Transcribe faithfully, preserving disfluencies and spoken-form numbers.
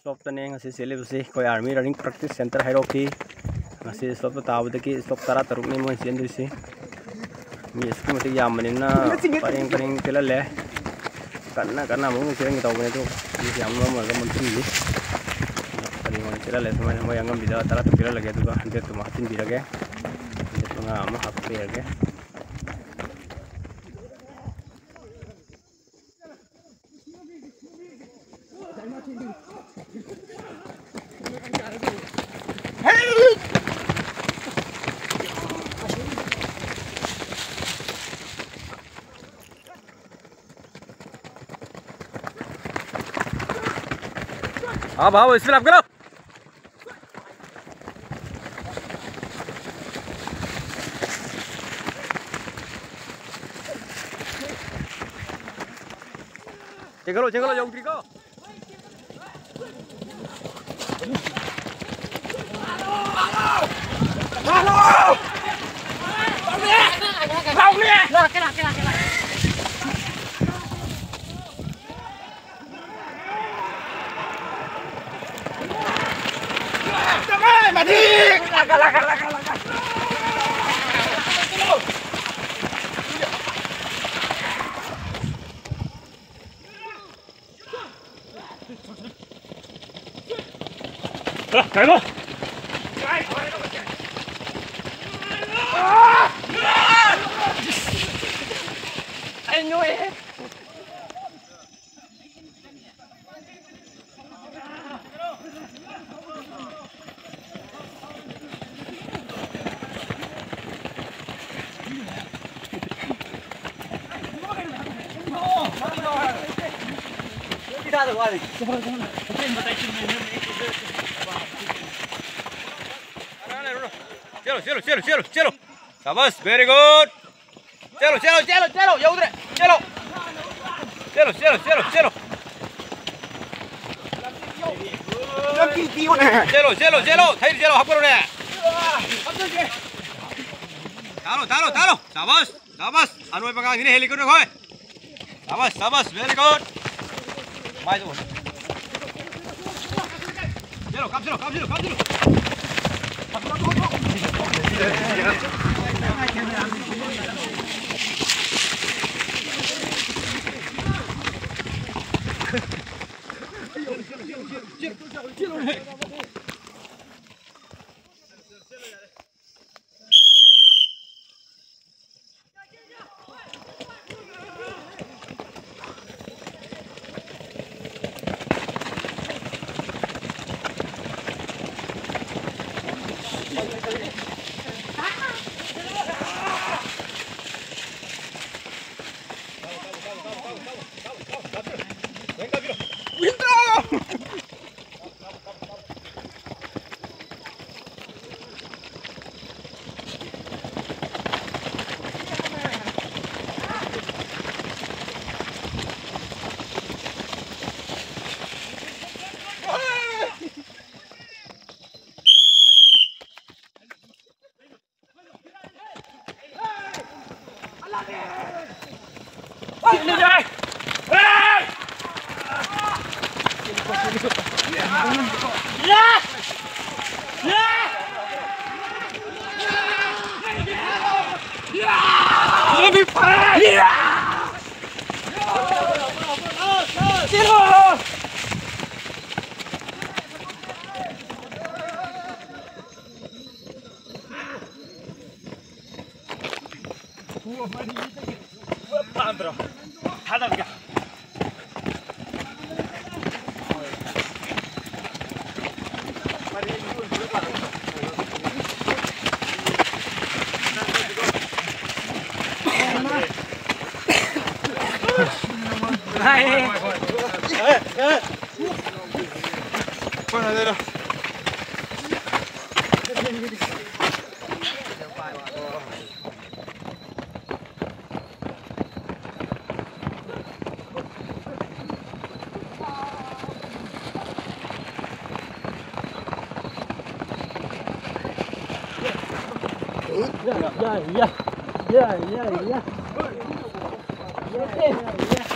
ꯁ꯭ꯂꯣꯞꯇꯅꯦ ꯉꯁꯤ ꯆꯦꯜꯂꯤꯕꯁꯤ꯫ ꯑꯩꯈꯣꯏ army running practice centre ꯍꯥꯏꯔꯣꯛꯀꯤ ꯉꯁꯤ ꯁ꯭ꯂꯣꯞꯇ ꯇꯥꯕꯗꯒꯤ ꯁ꯭ꯂꯣꯞ ꯇꯔꯥ ꯇꯔꯨꯛꯅꯤ ꯃꯣꯏ ꯆꯦꯟꯗꯣꯏꯁꯤ꯫ ꯃꯤ ꯑꯁꯨꯛꯀꯤ ꯃꯇꯤꯛ ꯌꯥꯝꯕꯅꯤꯅ ꯄꯔꯦꯡ ꯄꯔꯦꯡ ꯆꯦꯜꯍꯜꯂꯦ꯫ ꯀꯟꯅ ꯀꯟꯅ ꯑꯃꯨꯛ ꯆꯦꯟꯒꯦ ꯇꯧꯕꯅꯦ, ꯑꯗꯨ ꯃꯤꯁꯦ ꯌꯥꯝ ꯃꯔꯝ ꯑꯣꯏꯔꯒ ꯃꯝꯁꯤꯜꯂꯤ꯫ ꯄꯔꯦꯡ ꯑꯣꯏꯅ ꯆꯦꯜꯍꯜꯂꯦ꯫ ꯁꯨꯃꯥꯏꯅ ꯃꯣꯏ ꯑꯉꯝꯕꯤꯗ ꯇꯔꯥ ꯇꯔꯨꯛ ꯄꯤꯔꯍꯜꯂꯒꯦ, ꯑꯗꯨꯒ ꯍꯟꯗ꯭ꯔꯦꯠꯇꯨꯃ ꯍꯥꯞꯆꯤꯟꯕꯤꯔꯒꯦ꯫ ꯍꯟꯗ꯭ꯔꯦꯠ ꯃꯉꯥ ꯑꯃ ꯍꯥꯞꯄꯤꯔꯒꯦ꯫ आओ, आओ, इसमें आप करो। चेक करो, चेक करो, जाओ, उतरी को। चलो, चलो, चलो, चलो, चलो। शाबाश, very good। चलो, चलो, चलो, चलो, ꯌꯧꯗ꯭ꯔꯦ꯫ चलो꯫ चलो, चलो, चलो, चलो। ꯂꯝꯕꯤ ꯄꯤꯌꯣꯅꯦ꯫ चलो, चलो, चलो, ꯊꯩꯔ चलो, ꯍꯥꯞꯀꯠꯂꯣꯅꯦ꯫ ꯊꯥꯔꯣ, ꯊꯥꯔꯣ, ꯊꯥꯔꯣ꯫ शाबाश, शाबाश꯫ ꯑꯅꯣꯏꯕ ꯑꯉꯥꯡꯁꯤꯅ ꯍꯦꯜꯂꯤꯀꯣ ꯅꯈꯣꯏ꯫ शाबाश, शाबाश, very good꯫ ꯃꯥꯏꯗ ꯑꯣꯟ꯫ ꯆꯦꯜꯂꯣ, ꯀꯥꯞꯁꯤꯜꯂꯣ, ꯀꯥꯞꯁꯤꯜꯂꯣ, ꯀꯥꯞꯁꯤꯜꯂꯣ꯫ ꯄꯥꯝꯗ꯭ꯔꯣ? ꯊꯥꯗꯕꯒꯦ꯫ Yeah, yeah, yeah. Yeah, yeah, yeah.